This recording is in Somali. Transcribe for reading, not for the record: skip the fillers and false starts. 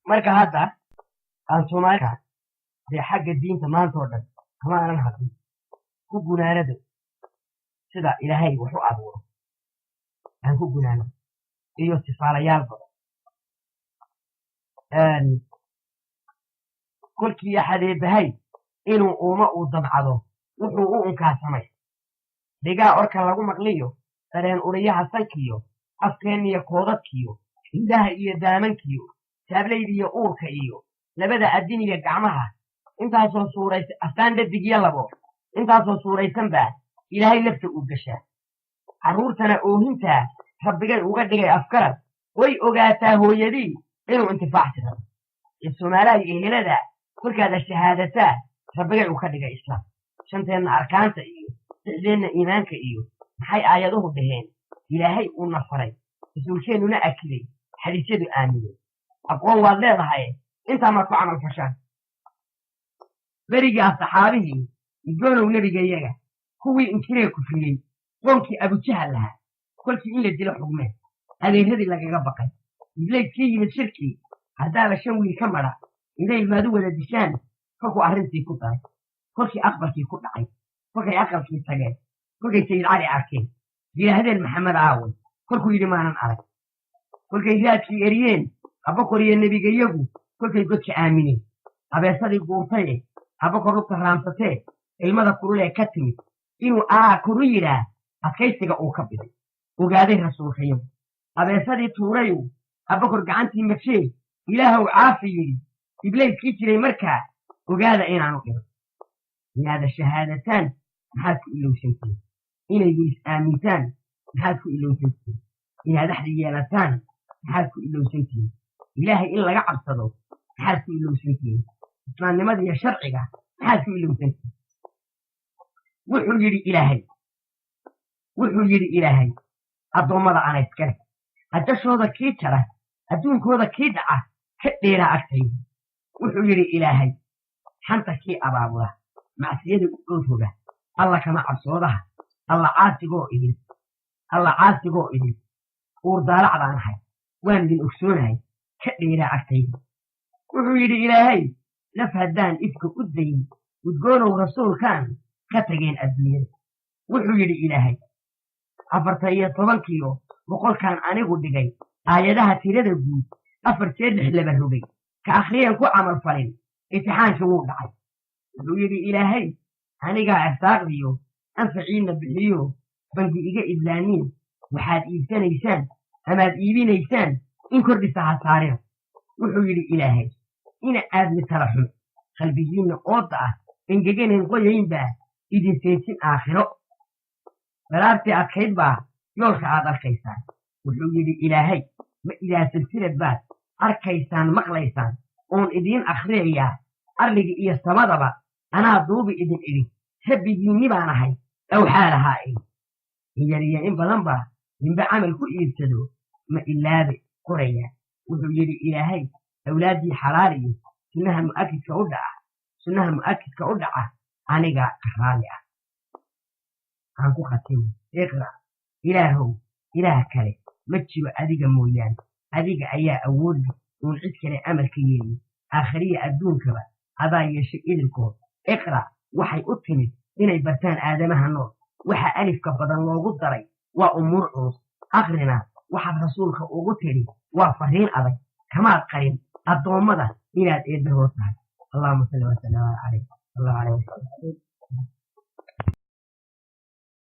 Marka hadda aan Soomaalika dee xagga diinta maanta oo dhan kama aanan hadlin, ku gunaanado sida Ilaahay wax u abuuro aan ku gunaano iyo sifaalayaal badan. Kolkii axadeebahay inuu uuma uu damcado wuxuu u unkaasamay dhigaa orka lagu maqliyo dareen uriyaha sankiyo afkeenniyo koodadkiyo indhaha iyo daamankiyo taablaydiyo uurka iyo labada addin iyo gacmaha intaasoo suuraysa aftaan dhadig iyo labo intaasoo suuraysan baa Ilaahay lafta uu gashaa. Carruurtana oohintaa rabbigay uga dhigay afkarad way ogaataa hooyadii inuu intifaacsi rabo. Ee Soomaalaha iyo ehelada kolkaada shahaadataa rabbigay uu ka dhigay islaam. Shanteenna arkaanta iyo lixdeenna iimaanka iyo maxay aayaduhu dhaheen Ilaahay uuna faray, rasuulkeennuna akiday, xadiisyadu aamineen. Aqoon waad leedahay, intaa maad ku camal fashaan. Berigaa saxaabihii udgoonow nebigayaga kuwii inkiree kufriyey, qoonkii Abujahal lahaa kolkii in la dilo xugmeen, adeeradii lagaga baqay, iblayskii yimid shirkii haddaaba 5 wiil ka madha idayl maadu wada dishaan, kolkuu arrintii ku daray, kolkii aqbalkii ku dhacay, kolkay aqalkii tageen, kolkay Sayid Cali arkeen, yidhaahdeen Maxamed aaway, kolkuu yidhi maanan arag, kolkay raadkii eriyeen Abakor iyo nebigayagu, kolkay godka aamineen, abeesadii guurtaye Abakor lugta raamsatee ilmada kululee ka timid inuu aa koru yidhaa adkaysiga uu ka biday ogaaday rasuulkayagu, abeesadii tuurayu Abakor gacantii mafshee Ilaahow caafi yidhi iblayskii jiray markaa ogaada inaanu dhiman. Inaada shahaadataan maxaad ku ilowsantihiin? Inaydu is aamintaan maxaad ku ilowsantihiin? Inaad axdi yeelataan maxaad ku ilowsantihiin? Ilaahay in laga cabsado maxaad ku ilowsantihiin? Islaamnimada iyo sharciga maxaad ku ilowsantihiin? Wuxuu yidhi Ilaahay, wuxuu yidhi Ilaahay, addoommada ana iskale, ajashooda kii jara, adduunkooda kii dhaca ka dheeraa agtayda. Wuxuu yidhi Ilaahay, xanta kii abaabula, macsiyada u oodhoga, Alla kama cabsoodaha, Alla caasigoo idin, Alla caasigoo idin uur daalacdaan ahay, waan idin ogsoonahay, ka dheeraa agtayda. Wuxuu yidhi Ilaahay, naf haddaan ifka u dayin udgoonow rasuulkaan ka tageen adduunyada. Wuxuu yidhi Ilaahay, 14-kiyo 100-kaan anigu dhigay aayadaha tirada guud 4 jeer 6 laba rogay ka akhriyeen ku camal falin imtixaankii wuu dhacay. Wuxuu yidhi Ilaahay, anigaa irsaaqdiyo anfaciinna bixiyo bangi iga idlaaniin, waxaad iibsanaysaan amaad iibinaysaan in kordhisa ha saarina. Wuxuu yidhi Ilaahay, ina aadmi tala xun qalbigiinna ooda ah engeganayn qoyaynbaa idin seejin aakhiro, daraartii adkayd baa yoolka aad arkaysaan. Wuxuu yidhi Ilaahay, ma idaa silsilad baad arkaysaan maqlaysaan oon idiin akhriyayaa arliga iyo samadaba anaa duubi idin idhi, rabbigiinni baan ahay awxaa lahaa idhi. In yar iyo in badan baa ninba camal ku iibsado ma ilaabe qoraya. Wuxuu yidhi Ilaahay, awlaaddii xalaal iyo sunnaha mu'akidka u dhaca, sunnaha mu'akidka u dhaca aniga ka raalli ah. Aan ku khatimo iqra. Ilaahow, Ilaah kale ma jiro adiga mooyaane, adiga ayaa awood leh uun cid kale amarka yeelin, aakhiriya adduunkaba adaa yeeshay idinkood. Iqra waxay u timid inay bartaan aadamaha nool. Waxa alifka badan loogu daray waa umuur culus. Aqrina waxaad rasuulka ugu tidhi waa fariin adag, kamaad qarin addoommada inaad eebbahood tahay. Allahuma salli wasalam caleyh, allahu caleyh wasalam.